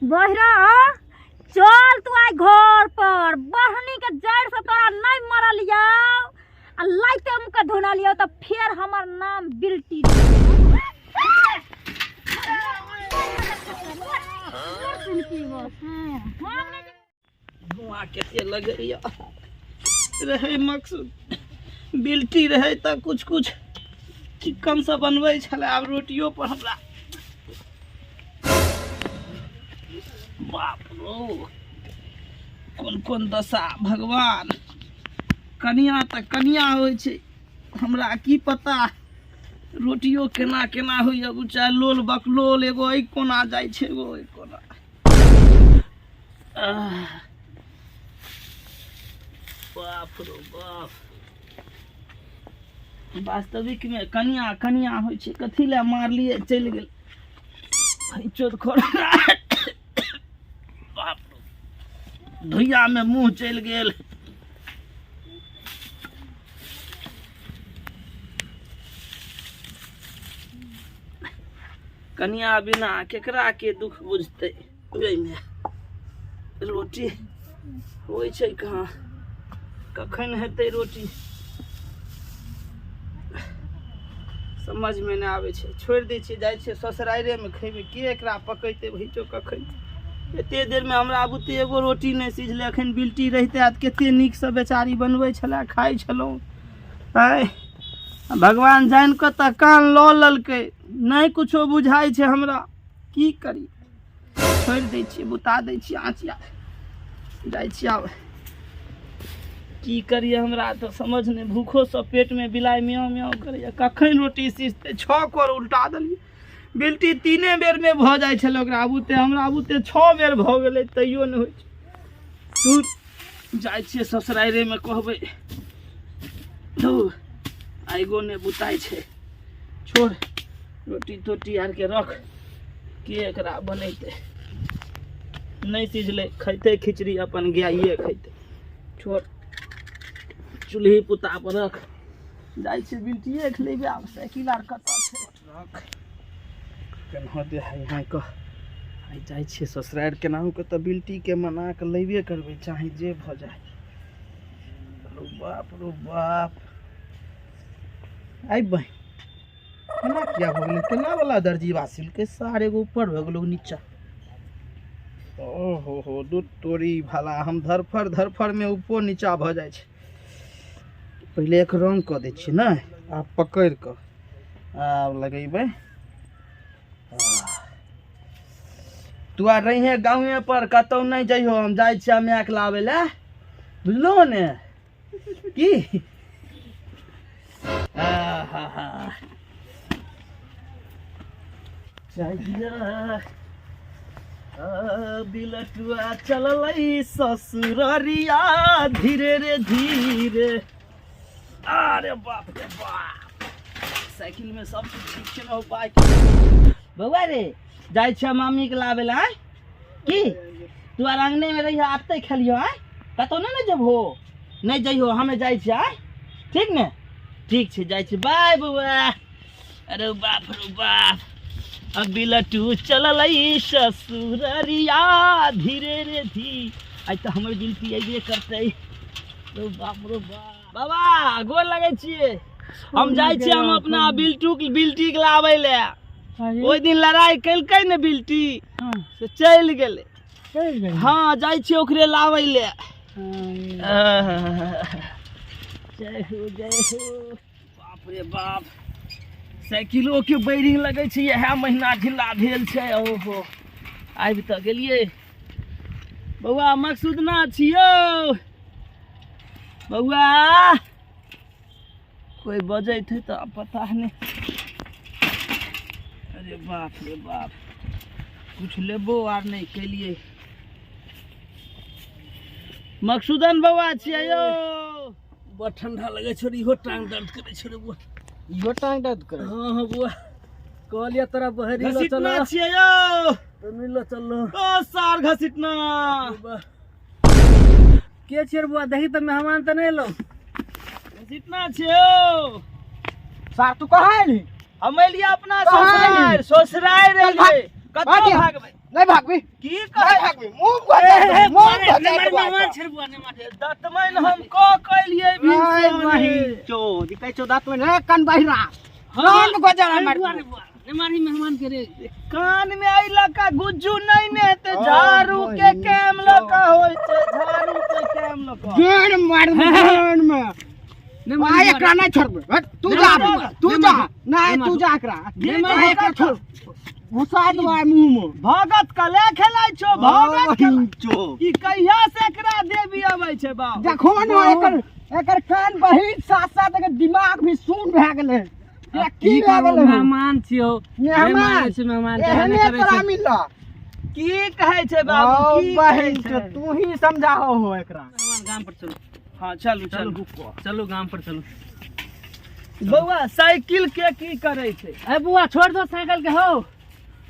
बहिरा चल तू आइ घर पर बहनी के जड़ से तोरा नहीं मरलियौ आ लाइते मुके धुनलियौ तऽ फेर हमर नाम बिल्टी। धुआं कते लगैया रहै मकसूद बिल्टी रहै तऽ कुछ कुछ चिक्कन से बनबै छलै। आब रोटियो पर हमरा बाप रो कोन कोन दशा भगवान। कनिया तऽ कनिया होइ छै, हमरा की पता रोटियो केना केना होइए। चाहे लोल बकलोल एगो एहि कोना जाइ छै एगो ओहि कोना। बाप रो बाप, वास्तविक में कनिया कनिया होइ छै। कथी लए मारलियै, चलि गेल चोद खोर। बाप रो, धुइया में मुँह चलि गेल। कनिया बिना केकरा के दुख बुझतै। ओहिमे रोटी होइ छै कहाँ, कखन हेतै रोटी समझमे नहि आबै छै। छोड़ि दै छियै, जाइ छियै ससुरारिएमे खेबै। के एकरा पकैतै भैचो कखन? एते देरमे हमरा बुते एगो रोटी नहि सिझलै। एखन बिल्टी रहितै तऽ कते नीकसँ बेचारी बनबै छलै, खाइ छलहुँ। आँय भगवान जानि कऽ तऽ कान लऽ लेलकै, नहि कुछो बुझाइ छै हमरा। की करी, छोड़ि दै छियै, बुता दै छियै आँच, आ जाइ छियै। आब की करियै हमरा तऽ समझ नहि। भूखोसँ पेटमे बिलाइ म्याऊं म्याऊं करैए। कखन रोटी सिझतै? 6 कोर उल्टा देलियै। बिल्टी 3 बेरमे भऽ जाइ छलै ओकरा बुते, हमरा बुते 6 बेर भऽ गेलै तैयो नहि होइ छै। तू जाइ छियै ससुरारिएमे कहबै, धू आइगो नहि बुताइ छै। छोड़, रोटी तोटी आरके रख, के एकरा बनेतै? नहि सिझलै, खैतै खिचड़ी अपन गाइए खैतै। छोड़, चूल्ही पुता पर रख, जाइ छियै बिल्टिए खेलेबै। आब साइकिल आर कतऽ छै? रख केनाहु दे हाइ हाइ कऽ आइ जाइ छियै ससुरारि। केनाहु कऽ तऽ बिल्टीके मना कऽ लेबे करबै, चाहे जे भऽ जाय। रो बाप रो बाप, आइ बहिन केना किया भऽ गेलै? केना वाला दर्जीबा सिलकै सार, एगो ऊपर भऽ गेल नीचा। ओहो हो, दूध तोरी भला, हम धरफड़ धरफड़ में ऊपर नीचा भऽ जाइ छै। पहिले एक रंग कऽ दै छियै ने, आब पकड़ि कऽ आब लगेबै। तू आर रहिहे गाँवे पर, कतहु नहि जइहो। हम जाइ छियै मायके लाबै लए, बुझलहो ने? की बिलटुआ चललै ससुररिया धीरे रे धीरे। अरे बाप रे बाप, साइकिल में सब कुछ ठीक छै ने? बाइक बौआ रे, जाइ छियै मामी के लाबै लए। आँय की तू आर अंगने में रहियो, आते खेलियो। आँय कतहु नहि ने जेबहो? नहि जइहो, हमे जाइ छियै। आँय ठीक ने? ठीक छै, जाइ छी, बाय बौआ। अरे बाप रे बाप, अब बिलटू चललै ससुररिया धीरे रे धी। आइ तऽ हमर गिनती अयबे करतै। रो बाप रो बाप, बाबा गोर लगै छियै। हम जाइ छियै, हम अपना बिल्टू बिल्टी के लाबै लए। ओहि दिन लड़ाइ केलकै ने बिल्टी, से चलि गेलै। हाँ, जाइ छियै ओकरे लाबै लए। जय हो जय हो। बाप रे बाप, साइकिलो के बैरिंग लगै छै इएह महीना ढिला भेल छै। ओहो, आबि तऽ गेलियै। बौआ मकसूदना छियौ बौआ? कोइ बजैत है तऽ पता नहि। अरे बाप रे बाप, कुछ लेबो आर नहि केलियै। मकसूदन बौआ छियै यौ? बड़ ठंडा लगै छै, इहो टांग दर्द करै छै रे बौआ। इहो टांग दर्द करै? हाँ हाँ बौआ। कहलियै तोरा बहरी लऽ घसीटना चल छियै यौ? तऽ नहि लऽ चललो। ओ सार घसीटना के छियै रे बौआ? देखी तऽ मेहमान तऽ नहि एलौ? घसीटना छियै यौ? सार तू कहाँ एलही? हम एलियै अपना कहाँ ससुरारि। एलही? ससुरारि चल भाग। एलियै। कतऽ भाग। भागबै? नहीं भागबी। की नहीं कहै भागबी, मुंह घचा देबो, मुंह घचा देबो। मेहमान छै रे बुआ, नहि मारे। दतमैन हम क कैलियै नहीं बहिन चो दिकै छौ दांत में रे कान बहिरा कान गजर अरे हमर। बुआ रे बुआ, नहि मारही मेहमान के रे। कान में एहि लऽ कऽ गुज्जू नहि ने हेतै, ओ, झाड़ू के बहिन कैम लऽ कऽ होइ छै, झाड़ू के कैम लऽ कऽ। गेन मार गेन में। नहि आ मारही। एकरा नहीं छोड़बे। हट, तू नहीं जा, मारबो। तू नहीं जा। मारबो। नहीं, नहीं तू मारबो। जा एकरा। नहीं नहीं मारबो। एकरा छोड़, घुसा देबो आइ मुंह में। भगत कले खेलाइ छौ, भगत खेलाइ। चो ई कहिया से एकरा देवी अबै छै बाप? देखो ने, एकर एकर कान बहिन साथ साथ एकर दिमाग भी सुन भए गेलै। एकरा की की भए करबो, गेलै? मेहमान छियौ। नहि मेहमान मारै छै मेहमान के, एहने एहने करै तोरा छै। मिलल। की कहै छै बाबू? ओ की कहै बहिन छै? चो, तू ही समझाहो हो एकरा। मेहमान, गाम पर चलू। हँ, चलू चलू। चलू। चलू, गाम पर चलू। बौआ, साइकिल के की करै छै? ए बुआ, छोड़ दो साइकिल के, हो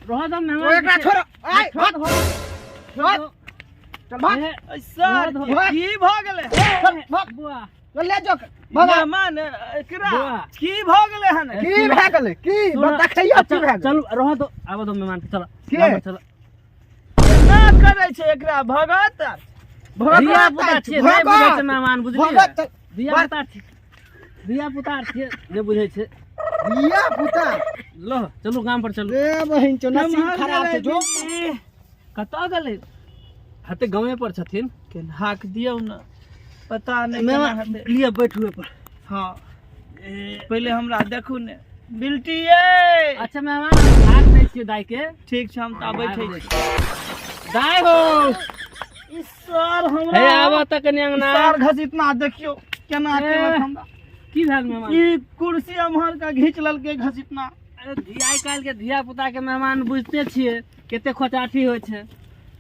रह दो ओ मेहमान एकरा के। छोड़, आइ छोड़ भाग, दो, छोड़ भाग। दो। चल भाग। ए, ऐ सर, भाग। की भऽ गेलै? चल भाग। बुआ। चल ले जो भाग। मेहमान, एकरा बौआ। की भऽ गेलै हन? की भए गेलै? की सुनो, देखैया की भए गेलै? चलू, रह दो, आबो दो मेहमान के, चलो। के? गाम पर चलो। केना करै छै एकरा भगत? धिया पुता छियै, नहि बुझै छै मेहमान, बुझलियै? भगत। धिया पुता छियै, धिया पुता छियै, नहि बुझै छै। धिया पुता। लो, चलू, गाम पर चलू। रे बहिन चो, नसीब केम्हर खराब छै गेलै जो। दीदी? कतऽ गेलै? हते गाँवे पर छथिन। केन हाक दियौ ने, पता नहि केना मेहमान हेतै। लिअ, बैठू एहि पर। हँ, पहिले हमरा देखू ने बिल्टी ये। अच्छा मेहमान, हम भाग दै छियै दाइ के। ठीक छै, हम तऽ बैठै छी। दाइ हो। ई सर हमरा हे, आबऽ तऽ कनि अंगना। सर घसीटना देखियौ केना ए। केलक हमरा। की भेल मेहमान? ई कुर्सी एम्हर के घींच लेलकै घसीटना। अरे आइ काल्हि के धिया पुता के मेहमान बुझते छियै कते खोचाठी होइ छै,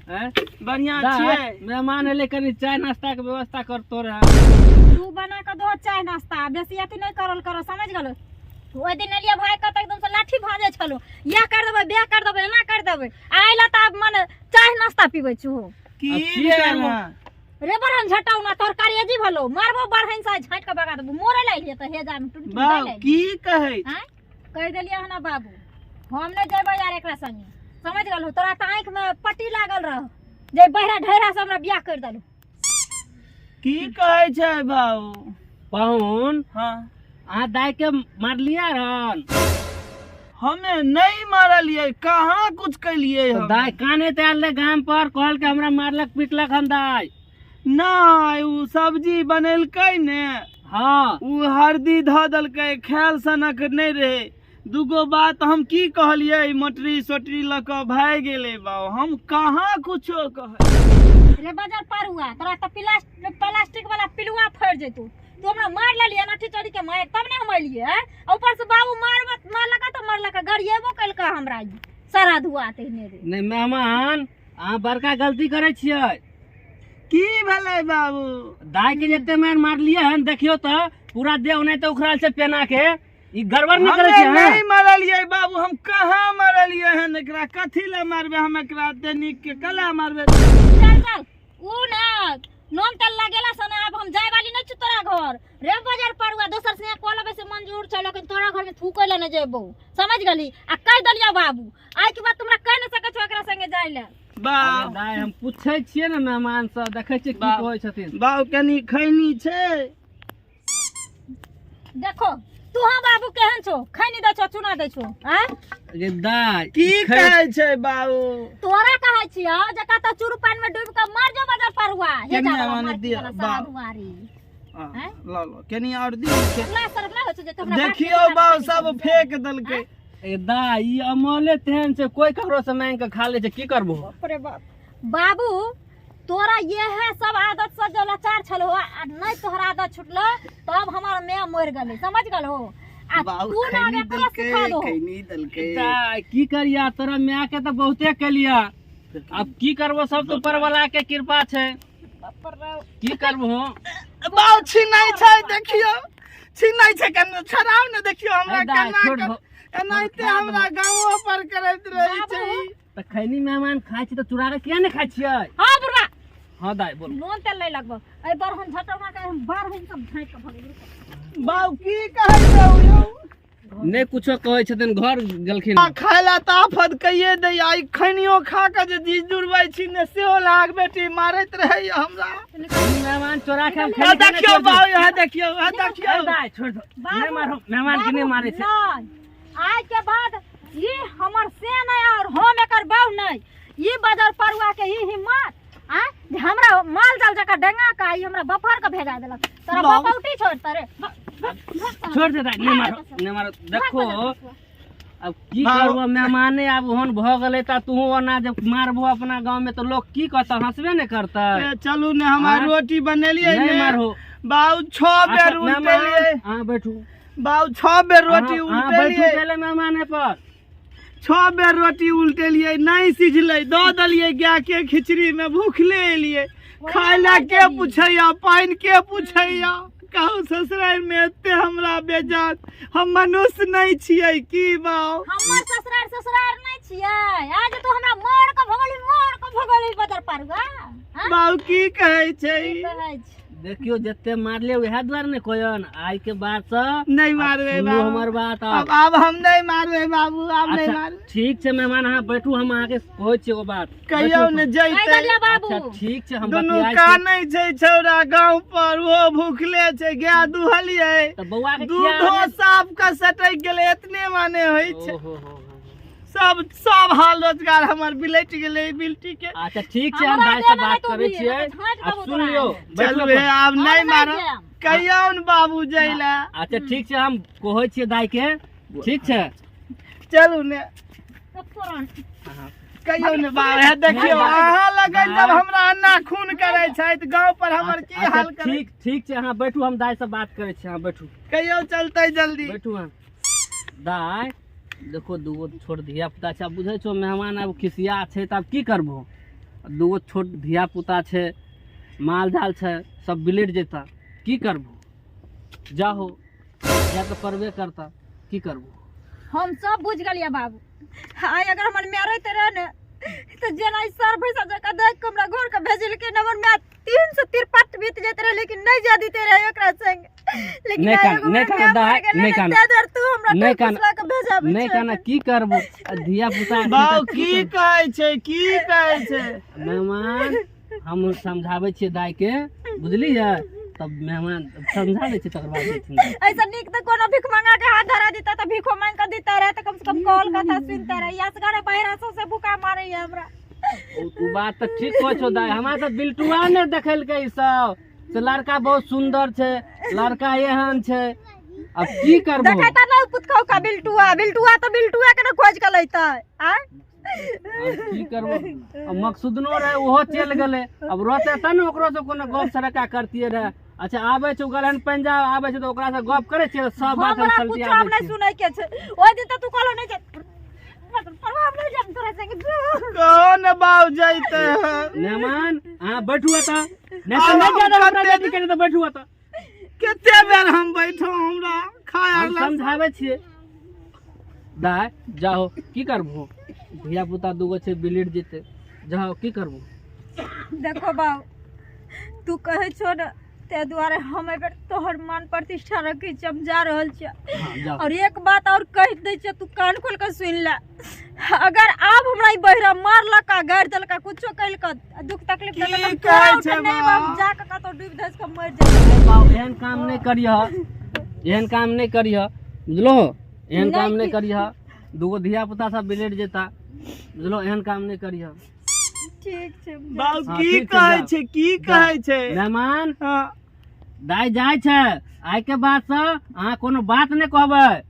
आँय? बढ़िआँ दाइ, छियै। मेहमान एलै, कनि चाय नाश्ता के व्यवस्था करतो रहे। तू बना कऽ दो चाय नाश्ता, बेसी अथी नहि करल करो, समझ गेलो? ओहि दिन एलियै भाई कऽ एकदम से लाठी भाँजै छलो, इएह कर देबै, बियाह कर देबै, एना कर देबै। आ अइला तऽ आब मने चाय नाश्ता पीबै छु। की आब की भेल करबो? हन? रे बरहन झटाउ ना, तोहर कारेजी भलो मारबो, बरहन से झाँटि कऽ बगा देबो। मोरे लए एलियै तऽ हे जा टुन टुन बाउ, जाय। की कहै? आँय, कहि देलियै हन बाबू, हम नहि जेबै यार एकरा संगे, समझ गेलहो? तोरा तऽ आँखिमे पट्टी लागल रह जे बहरा ढेरा से हमरा बियाह करि देलहो। की कहै छै बाउ? पाहुन। हँ। अहाँ दाइ के मारलियै रहन? हमे नहि मारलियै, कहाँ कुछ केलियै हम। दाइ काने तऽ आयल रहै गाम पर, कहलकै हमरा मारलक पीटलक हन दाइ। नहि, ओ सब्जी बनेलकै ने। हँ। ओ हरदी धऽ देलकै, खायल सनक नहि रहै। दूगो बात हम की कहलियै, मटरी सोटरी लऽ कऽ भागि गेलै बाउ, हम कहाँ कुछो कहै। रे बजर परुआ, तोरा तऽ प्लास्टिक वाला पिलुआ फड़ि जेतौ। तू हमरा मारि लेलियै लाठी चढ़ी के मारि, तब ने हम एलियै, आँय? आ ऊपर से बाबू मार मारलक तऽ मारलक, गरिएबो केलकै हमरा ई सारा धुआ तेहने रे। नहि मेहमान, अहाँ बड़का गलती करै छियै। की भेलै बाबू? दाइ के जते मारि मारलियै हन, देखियौ तऽ पूरा देह ओनाहिते उखड़ल छै पेना के। ई गड़बड़ नहि करै हमे छियै अहाँ? नहि मारलियै बाबू, हम कहाँ मारलियै हन एकरा? कथी लए मारबै हम एकरा? एते नीक के कला मारबै? चल चल, ऊ ना नून तेल लगेला से ना आब हम जाय वाली नहीं छी तोरा घर। रे बजार परुआ, दोसर से कऽ लेबै से मंजूर छै, लेकिन तोरा घर में थूकै लए नहि जेबौ, समझ गेली? आ कहि देलियौ बाबू, आइ के बाद तोरा कहि नहि सकै छौ एकरा संगे जाय लए। बाउ। दाइ, हम पूछै छियै ने मेहमान से, देखै छियै की बाप। कहै छथिन। बाउ, कनी खैनी छै? देखो तू, हाँ बाबू, केहन छौ? खैनी दै छौ, चूना दै छौ, आँय? गे दाइ। की कहै छै बाबू? तोरा कहै छियौ जे कतऽ चूरू पानि में डूबि कऽ मर जो बजर परुआ। हे केने जा बाबा, आने मार दिअ, साला बाप। दुआरी। आ, लऽ लो, कनी आओर दियौ। ला, शर्म ना होइ छौ जे तू हमरा बाप के देखियौ चूना बाउ, खैनी सब छौ? फेंक देलकै। ए दाइ, ई अमले तेहन छै, कोई ककरो से मांगि के खा लै छै, की करबो? बाप रे बाप। बाबू, तोरा यह सब आदत से जो लाचार छलो आ नहीं तोहरा आदत छुटलो तब हमार my मर गेलै, समझ गेलो? आ बाबू, तू ना खैनी एकरो देलकै। सिखा दो। खैनी देलकै। दाइ, की करिया, तोरा माय के तऽ बहुते केलिया, अब की करबो? सब तऽ ऊपर वाला के कृपा छै, की करबो? बाउ, छिनै छै, देखियौ, छिनै छै। कने छड़ाउ ने, देखियौ हमरा ए दाइ, केना छोड़ दहो। एनाहिते हमरा गाँवो पर करैत रहै छै ई। तऽ खैनी मेहमान खाइ छी तऽ चुरा के किया नहि खाइ छियै? हाँ बुढ़वा। हाँ दाइ, बोल। नून तेल नहीं लगबो, एहि बार हम झटौना के हम बार हम सब झाँकि के भगेबै। बाउ, की कहै छौ यौ? नहि कुछो कहै छथिन, घर गेलखिन। खाय ला तऽ आफत कहिए दैया, ई खैनियो खा कऽ जे जी जुड़बै छी ने, सेहो लाग बेटी मारैत रहैया हमरा। मेहमान चोरा के हम आ खेली। देखियौ बाबू, यहाँ देखियौ, यहाँ देखियौ। दाइ छोड़ दो, नहि मारो मेहमान के, नहि मारै छै। नहीं, आइ के बाद ई हमर से नहीं और हम एकर बहु नहीं। ई बजर परुआ के ई हिम्मत आ जे हमरा माल जाल जका डेंगा का ई हमरा बफर के भेजा देलक। तोरा बाबू। बपौटी छोड़ तरे। छोड़ दे दाइ, नहि मारो, नहि मारो। देखो अब की बाबू। करबो, मेहमाने आब ओहन भऽ गेलै तऽ तू ओना जे मारबो अपना गाँव में तऽ लोक की कहतै, हंसबे ने करतै। ए, चलू ने, हमरा आँय? रोटी बनेलियै नहि ने मारहो। बाबू, 6 बेर अच्छा, मेहमान, उल्टेलियै। अहाँ बैठू। बाबू, 6 बेर रोटी अहाँ बैठू उल्टेलियै। पहिले मेहमाने पर। 6 बेर रोटी उल्टेलियै, नहि सिझलै, दऽ देलियै गाय के खिचड़ी में। भूखले एलियै, खाय ला के पूछैया, पानि के पूछैया? कहू, ससुरारि में एते हमरा बेजात, हम मनुष्य नहि छियै की बाउ? हमर ससुरार ससुरार नहीं छियै। आज तू हमरा मार के भगली, मार के भगली बजर परुआ। हाँ? बाउ, की कहै छै? की कहै छै? देखियौ, जते मारले उएह दुआरे ने कहन, आइ के बाद से नहि मारबै सुनू बाबू। हमर बात। आब आब हम नहि मारबै बाबू, आब नहि अच्छा मारबै। ठीक छै मेहमान, अहाँ बैठू, हम अहाँके कहै छी एगो बात। कहियौ बैठू। ने कहि जैतै। देलियै बाबू। अच्छा ठीक छै, हम दुनू बतियाइ छी। कानै छै छौड़ा गाँव पर, ओहो भूखले छै। गाय दुहलियै, तऽ बौआ के दूधो खिया साफ के सटकि गेलै, एतने माने होइ छै। ओहो हो हो। सब सब हाल रोजगार हमर बिलटि गेलै ई बिल्टी के। अच्छा ठीक छै, हम हमरा दाइ से देबै बात तू करै भी, छियै। नहि तऽ झाँटि आ देबौ सुन तोरा लियौ, आइ। बैठू चलू हे, आब हम नहि नहि मारब। जायब। कहियौ ने बाबू जैला। अच्छा ठीक छै, हम कहै छियै दाइ के, ठीक छै? चलू ने। तऽ तोरा कहियौ ने बाबू, हे देखियौ, अहाँ लगन जब हमरा अन्ना खून करै छथि गाँव पर, हमर की अच्छा हाल करै? ठीक ठीक छै, अहाँ बैठू, हम दाइ से बात करै छी, अहाँ बैठू। कहियौ, चलतै जल्दी। बैठू अहाँ। दाइ देखो, दूगो छोट धिया पुता छै, आब बुझै छौ मेहमान आब खिसिया छै तऽ आब की करबो? दूगो छोट धिया पुता छै, माल जाल छै, सब बिलटि जेता, की करबो? जाहो, जाय तऽ पड़बे करता, की करबो? हम सब बुझ गेलियै बाबू। आइ अगर हमर माय रहिते रहे ने तऽ जेना ई सर भैंसा जकाँ देख कऽ हमरा घर के भेजलकै ने, हमर माय 363 बीत जाइत रहे, लेकिन नहि जा दिते रहे ओकरा संग। लेकिन नहि आइ कान, एगो नहि हमर कान, माय दाइ, मरि गेलै नहि ने, कान। ताहि दुआरे तू हमरा नहि ठोकि कान, फुसला कऽ भेजाबै नहि छै। काना, की करबो, आ धिया पुता छै बाबू, तऽ की कहै छै, की कहै छै? मेहमान, हम समझाबै छियै दाइ के, बुझलियै? तब मेहमान समझा दै छियै, तकर बाद जेथिन। ऐसा नीक तऽ कोनो भीख मंगा के हाथ धरा दिता तऽ भीखो मांग के दिता रहे तऽ कम से कम कॉल कथा सुनता रहे। या से बहिरा सबसे भूखा मारैया हमरा। ओ बात तऽ ठीक कहै छौ दाइ, हमरा तऽ बिल्टुआ ने देखेलकै ई सब से लड़का बहुत सुन्दर छै, लड़का एहन छै, अब की करबो? देखै तऽ नहि पुतकौ का बिल्टुआ, बिल्टुआ तऽ बिल्टुआ के ने खोज के लैतै आय। अब की करबो? अब मकसूदनो रहे, ओहो चलि गेलै, अब रहते तब ने ओकरो से कोनो गप सरका करतियै रहे। अच्छा आबै छै गलहन पंजाब आबै छै तऽ ओकरा से गप करै छियै, सब बात हम हमरा सलटिया कुछो आब दै नहि छियै। सुनै के छै। ओहि दिन तऽ तू कहलो नहि छै परवाह, नहि जाब तोरा संगे। कहो ने बाबू, जैतै हम। मेहमान अहाँ बैठू एतऽ, नहि तऽ नहि जादा हमरा जल्दी करी तऽ बैठू एतऽ। कते बेर हम बैठो, हमरा खाय हम आर ला। समझाबै छियै दाइ, जाहो, की करबो? धिया पुता दूगो छै, बिलट जेतै, जाहो, की करबो? देखो बाबू, तू कहै छो ने ताहि दुआरे हम एहि बेर तोहर मान प्रतिष्ठा रखै छी, हम जा रहल छियै। हाँ, जाओ। और एक बात और कहि दै छियै, तू कान खोल के सुनि ले, अगर आब हमरा ई बहिरा मारलक, गारि देलक, कुछो कयलक, दुख तकलीफ की देलक, हम कहै तोरा छै उठे नहि बा? हम जा कऽ कतौ डूबि धसि कऽ मरि जेबै। बाबू, एहन काम नहि करिह, एहन काम नहि करिह, बुझलो? एहन काम नहि करिह, दूगो धिया पुता सब बिलट जेता, बुझलो? एहन काम नहि करिह। ठीक छै। बाबू, हाँ, की ठीक छै, कहै जाओ। छै, की कहै छै? मेहमान, हाँ। दाइ जाइ छै, आइ के बाद से अहाँ कोनो बात नहि कहबै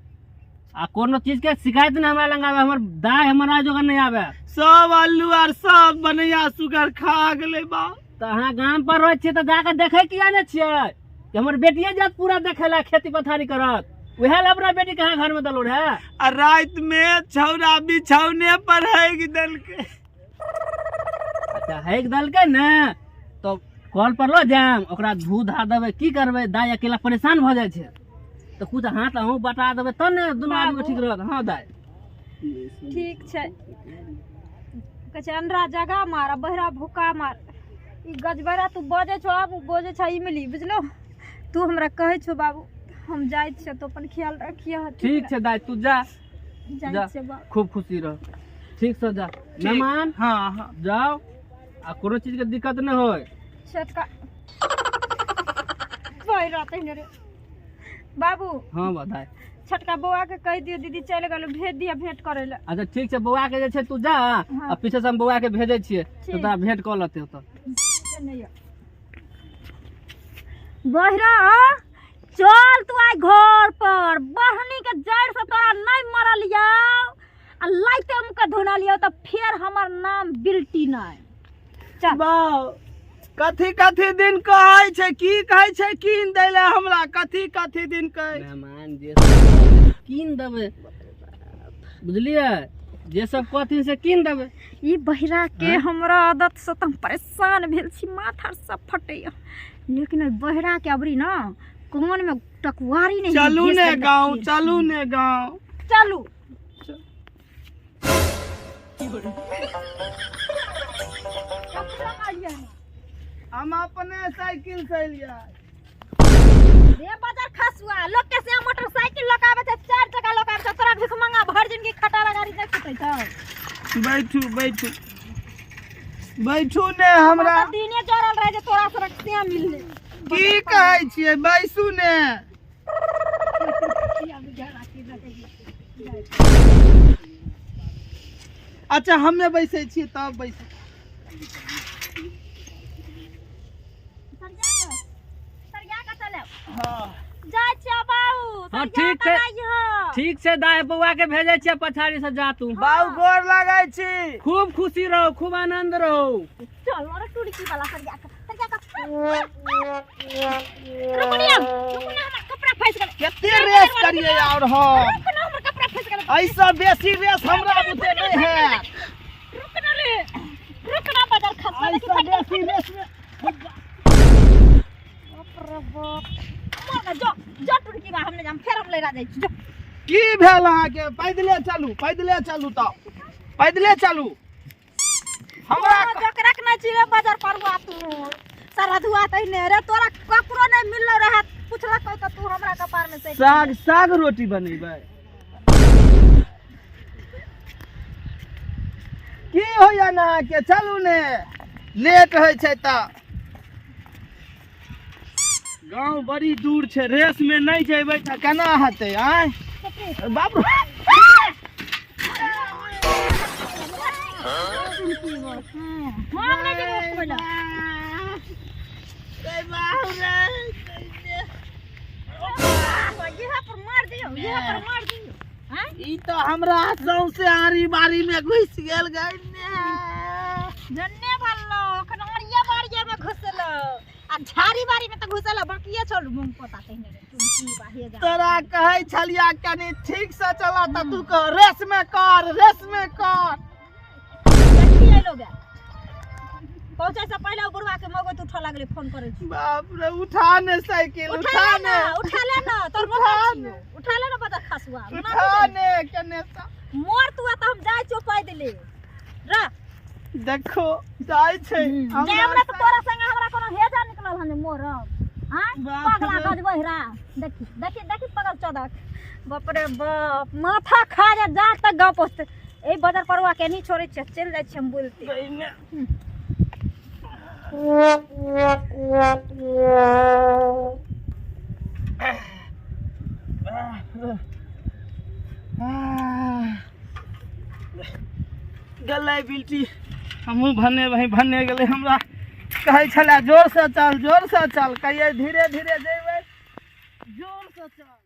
आ कोनो चीज के शिकायत नहि हमरा लग आबै, हमर दाइ हमरा जोगर नहि आबै। सब आलू आर सब बनैया सुगर खा गेलै बाबू। तऽ अहाँ गाम पर रहै छियै तऽ जाकऽ देखै किया नहि छियै कि हमर बेटिये जात पूरा देखै लए खेती पथारी करत, उएह लए अपना बेटी के अहाँ घर में देलहुँ रहे। आ राति में छौड़ा बिछौने पर हेग देलकै। अच्छा हेक देलकै ने तऽ कल पर लऽ जायब, ओकरा धू धा देबै, की करबै? दाइ अकेला परेशान भऽ जाइ छै, तऽ कुछ हाथ अहूँ बटा देबै तब ने दुनू आदमी ठीक रहत। हँ दाइ। ठीक छै। कहै छै अन्हरा जगह मार आ बहरा भूखा मार। ई गजबरा तू बजै छौ, आब बजै छौ इमली, बुझलो? तू हमरा कहै छौ बाबू, हम जाइ छियै तो अपन ख्याल रखिए। ठीक छै दाइ, तू जा। जाइ जा। छियै बाबू। खूब खुशी रह, ठीक से जा। मेहमान हाँ हाँ जाओ आ कोनो चीज के दिक्कत नहि होय। छोटका बहिरा तहिने रे बाबू। हाँ बधाई। छोटका बौआ के कहि दियौ दीदी चलि गेल, भेज दिअ भेंट करै लए। अच्छा ठीक छै, बौआ के जे छै तू जा आ पीछे से हम बौआ के भेजै छियै तऽ ठीक। तोरा भेंट कऽ लेतै ओतऽ। बहिरा चल तू आइ घर पर, बहनी के जड़ से तोरा नहीं मरलियौ आ लाइते मुँह के धुनलियौ तऽ फेर हमर नाम बिल्टी नहीं। चल। बाउ कथी कथी दिन कहै छै, की कहै छै कीन दै लए हमरा, कथी कथी दिन कहै? मेहमान जे सब कहथिन कीन देबै, बुझलियै? जे सब कहथिन से कीन देबै। ई बहिरा के हमरा आदत से तऽ हम परेशान भेल छी, माथा सब फटैया, लेकिन ओहि बहिरा के अबरी ना कान में टकवारी नहीं। चलू घिस ने देलक गाँव, फेर। चलू ने गाँव। चलू। हम अपने साइकिल से एलियै। रे बाजार खसुआ, लोग के से मोटरसाइकिल लकावे छै, चार चक्का लकावे छै, तोरा भिख मंगा भर जिंदगी खटारा गाड़ी नहीं छूटै छौ। बैठू बैठू बैठू ने हमरा हमरा दिने जरल रहे जे तोरा से रक्षिया मिलले। की कहै छियै, बैसू ने। अच्छा हमे बैसै छियै तब बैसू। सरिया के चलब। हाँ जाइ छियै बाबू। हाँ, सरिया ठीक के छै। आइहो। ठीक छै दाइ, बौआ के भेजै छियै पछाड़ी से, जा तू। बाउ गोर लागै छी। खूब खुशी रहो, खूब आनंद रहो। चल और टुड़की वाला सरिया के, सरिया के। रुक ना, रुक ना, हमर कपड़ा फंस गेल। कते रेस करियै और हम? रुक ना, हमर कपड़ा फंस गेल। ऐसा बेसी रेस हमरा बुते नहीं है। रुक ना रे, रुक ना बाजार खसवा। ऐसा बेसी रेस में बाप रे बाप, मर ना, जो जो टुड़की बा, हमने जाम फेर हम लेरा जाइ छी, जो। की भेल अहाँके? पैदले चलू, पैदले चलू, तऽ पैदले चलू। हमरा हमरा जकरा के नहि छी रे बाजार पर हुआ तू सारा धुआ तहिने रे, तोरा ककरो नहीं मिललो रहे, पुछलक तऽ तू हमरा कपार में से। साग साग रोटी बनेबै की होइया ने अहाँके? चलू ने, लेट होइ छै तऽ। गाँव बड़ी दूर छै, रेस में नहीं जेबै तऽ केना हेतै? आँय बाप रे। हम नहि जेबै पहिले। इहे पर मार दियौ, इहे पर मार दियौ। आँय? ई तऽ हमरा सौंसे आरी बारी में घुसि गेल गै ने। जन्ने भल्लो अखन अरिया बारिया में घुसलो आ झाड़ी बाड़ी में तऽ घुसलो, बाकिए छल मूंग पोता तहिने रे टुनकी बाहे जा। तोरा कहै छलिया कनि ठीक से चला तऽ तू कह रेस में कर, रेस में कर। देखी एलो गे, पहुँचे से पहिले ओ बुढ़वा के मगत उठऽ लागलै, फोन करै छी। बाप रे, उठा ने साइकिल। उठा उठा ले ने, ना, उठा ले ना, तोर उठा मोटर ने। छियौ, उठा ले ना बदर खसुआ। उठा ने कने सा। मोर तू आ तऽ हम जाइ छियौ पैदले रा। देखो जाइ छै। जे हमरा तऽ तोरा संगे हमरा कोनो हेजा निकलल हन जे मोरब। आँय बाप पगला रे। गजबहिरा, देखी देखी देखी पगल चौदक, बाप रे बाप, माथा खा जा जा तक गाँव पहुँचते। एहि बजर परुआ के नहीं छोड़ै छियै, चलि जाइ छियै हम बोलते। गेलै बिल्टी, हमहूँ भने वही भने गेलै। हमरा कहै छलै जोर से चल, जोर से चल, कहियै धीरे धीरे जेबै, जोर से चल।